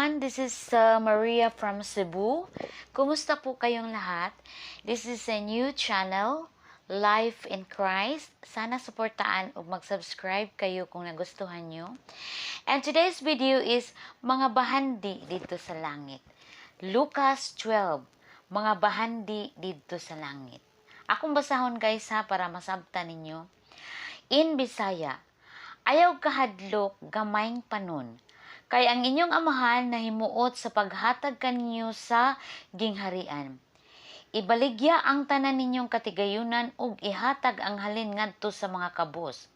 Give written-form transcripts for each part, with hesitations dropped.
Everyone, this is Maria from Cebu. Kumusta po kayong lahat? This is a new channel, Life in Christ. Sana suportaan ug mag-subscribe kayo kung nagustuhan nyo. And today's video is mga bahandi didto sa langit. Lucas 12, mga bahandi didto sa langit. Akong basahon, guys, ha, para masabtan ninyo. In Bisaya, "Ayaw kahadlok, gamayng panon. Kay ang inyong Amahan nahimuot sa paghatag kaninyo sa gingharian. Ibaligya ang tanan ninyong katigayunan ug ihatag ang halin ngadto sa mga kabos.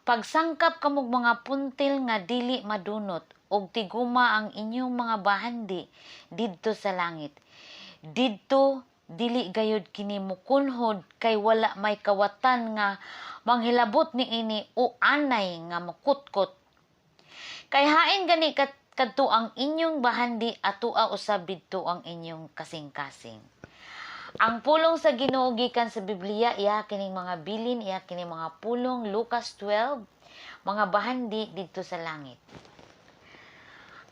Pagsangkap kamog mga puntil nga dili madunot ug tiguma ang inyong mga bahandi didto sa langit. Didto dili gayud kini mukunhod kay wala may kawatan nga manghilabot niini o anay nga mukutkot. Kay hain gani kadto ang inyong bahandi, atoa usab didto ang inyong kasing-kasing." Ang pulong sa Ginoo gikan sa Biblia, iya kining mga bilin, iya kining mga pulong, Lucas 12, mga bahandi didto sa langit.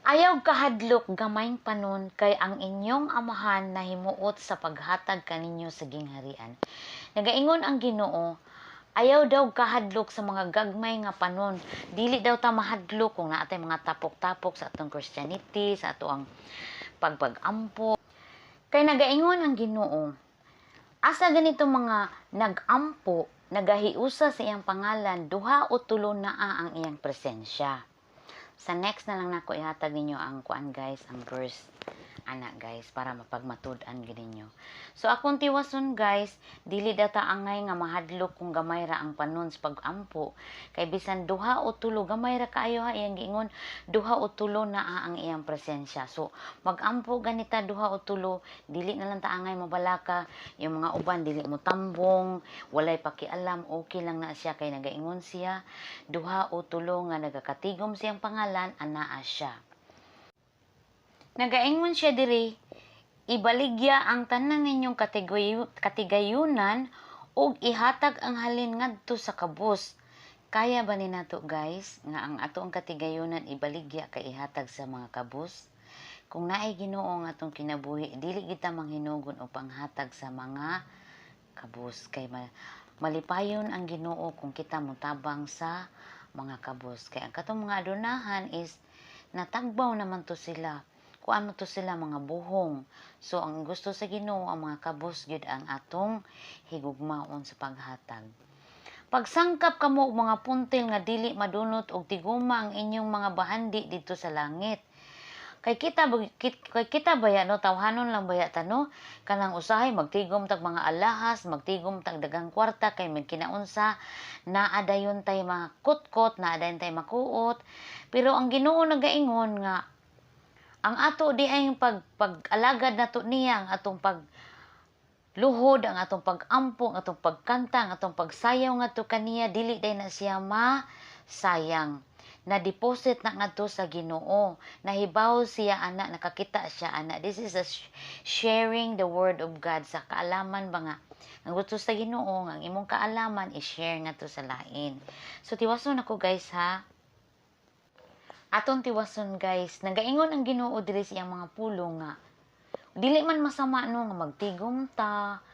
"Ayaw kahadlok, gamayng panon, kay ang inyong Amahan nahimuot sa paghatag kaninyo sa gingharian." Nagaingon ang Ginoo, ayaw daw kahadlok sa mga gagmay nga panon. Dili daw ta mahadlok kung naa tay mga tapok-tapok sa atong Christianity, sa ato ang pagpag-ampo. Kay nagaingon ang Ginoo, asa ganito mga nag-ampo, nagahiusa sa iyang pangalan, duha o tulo naa ang iyang presensya. Sa next na lang nako ihatag ninyo ang kuan, guys, ang verse ana, guys, para mapagmatud-an gid ninyo. So akong tiwason, guys, dili daw ta angay nga mahadlok kung gamay ra ang panon sa pag-ampo kay bisan duha o tulo, gamay ra kaayo ha, iyang giingon duha o tulo naa ang iyang presensya. So mag-ampo ganita duha o tulo, dili na lang ta angay mabalaka yung mga uban dili mo tambong, walay pakialam, okay lang na siya kay nagaingon siya duha o tulo nga nagakatigom siyang pangalan, anaa siya. Nagaingon siya diri, ibaligya ang tanan ninyong katigayunan ug ihatag ang halin ngadto sa kabos. Kaya ba ni nato, guys, nga ang atong katigayunan ibaligya kay ihatag sa mga kabos? Kung naay Ginoo ang atong kinabuhi, dili kita manghinugon og panghatag sa mga kabos kay malipayon ang Ginoo kung kita motabang sa mga kabos. Kay ang katong mga adunahan is natagbaw naman to sila, kuan mo to sila, mga buhong. So ang gusto sa Ginoo, ang mga kabos gyud ang atong higugmaon sa paghatag. "Pagsangkap kamo og mga puntil nga dili madunot og tiguma ang inyong mga bahandi didto sa langit." Kay kita baya no, tawhanon lang baya ta no, kanang usahay magtigom tag mga alahas, magtigom tag dagang kwarta kay may kinaunsa naa dayon tay makutkot, naa dayon tay makuot. Pero ang Ginoo nagaingon nga ang ato di ay pag-alagad nato niya, ang atong pag luhod, ang atong pag-ampo, ang atong pagkanta, ang atong pagsayaw ngadto kaniya, dili day na siya masayang. Na deposit na ngadto sa Ginoo. Nahibaw siya ana, nakakita siya ana. This is a sharing the word of God sa kaalaman ba nga. Ang gusto sa Ginoo nga ang imong kaalaman i-share ngadto sa lain. So tiwason ako, guys, ha. Aton tiwason, guys, nagaingon ang Ginoo diri sa iyang mga pulong nga dili man masama no nga magtigom ta,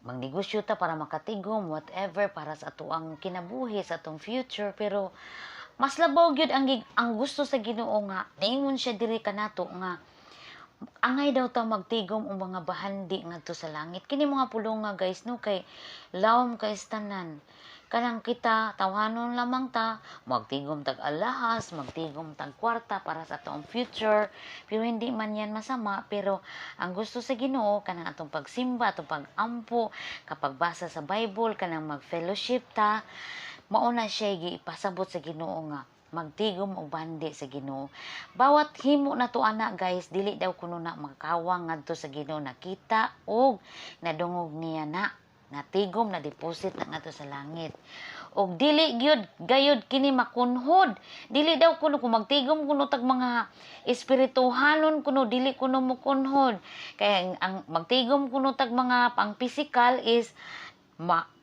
magnegosyo ta para makatigom, whatever, para sa atoang kinabuhi, sa atong future, pero mas labaw gyud ang gusto sa Ginoo nga niingon siya diri kanato nga angay daw ta magtigom og mga bahandi ngadto sa langit. Kini mga pulong nga, guys, no, kay lawom kay tanan. Kanang kita tawhanon lamang ta, magtigom tag alahas, magtigom tag kwarta para sa atong future, pero hindi man yan masama, pero ang gusto sa Ginoo kanang atong pagsimba, atong pagampo, kapag basa sa Bible, kanang mag-fellowship ta, mao na siya gipasabot sa Ginoo nga magtigom og bahandi sa Ginoo. Bawat himo nato ana, guys, dili daw kuno na makawang ngadto sa Ginoo, nakita og nadungog niya na natigom, na deposit na ngadto sa langit. Og dili gyud gayud kini makunhod. Dili daw kuno kung magtigom kuno tag mga espirituhanon kuno, dili kuno mokunhod. Kaya ang magtigom kuno tag mga pang physical is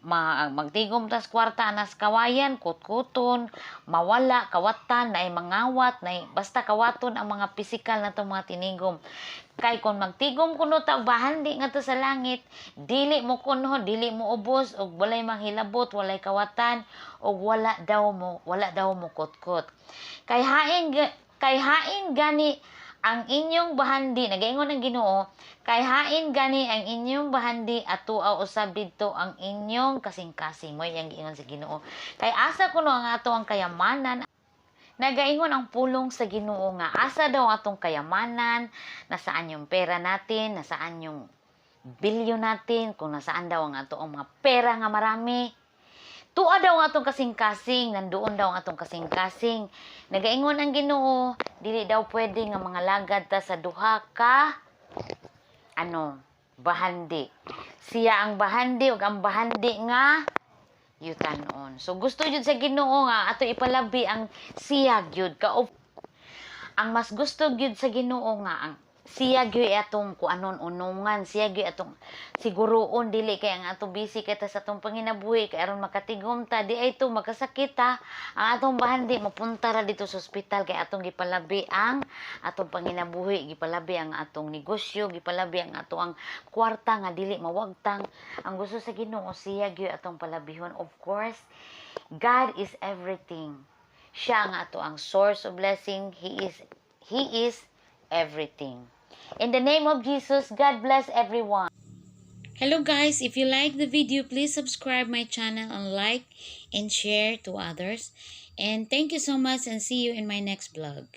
Magtigom tas kwarta anas kawayan, kutkuton, mawala, kawatan, naay mangawat, naay basta kawaton ang mga pisikal na itong mga tinigom. Kay kung magtigom kuno ta og bahandi ngadto sa langit, dili mo kunho, dili mo ubos ug walay manghilabot, walay kawatan ug wala daw mo kutkot. Kay hain gani ang inyong bahandi, nagaingon ang Ginoo, kay hain gani ang inyong bahandi atoa usab didto ang inyong kasing-kasing. Mo'y ang giingon sa Ginoo. Kay asa kuno ang ato ang kayamanan? Nagaingon ang pulong sa Ginoo nga asa daw atong kayamanan, nasaan yung pera natin, nasaan yung bilyon natin, kung nasaan daw ang ato ang mga pera nga marami. Tua daw ang atong kasing-kasing, nandoon daw ang atong kasing-kasing. Nagaingon ang Ginoo, dili daw pwede nga mga lagad ta sa duha ka ano, bahandi. Siya ang bahandi ug ang bahandi nga yutanon. So gusto jud sa Ginoo nga ato ipalabi ang siya gyud ka. Ang mas gusto gyud sa Ginoo nga ang siya gyud atong kuanon, unungan, siya gyud atong siguroon. Dili kay ang ato busy kay ta sa atong panginabuhi kay aron makatigom ta, di ay to makasakit ta, ang atong bahandi mapunta ra dito sa ospital kay atong gipalabi ang atong panginabuhi, gipalabi ang atong negosyo, gipalabi ang ato ang kwarta nga dili mawagtang. Ang gusto sa Ginoo, siya gyud atong palabihon. Of course, God is everything. Siya ang ato ang source of blessing. He is everything. In the name of Jesus, God bless everyone. Hello guys, if you like the video, please subscribe my channel and like and share to others. And thank you so much and see you in my next vlog.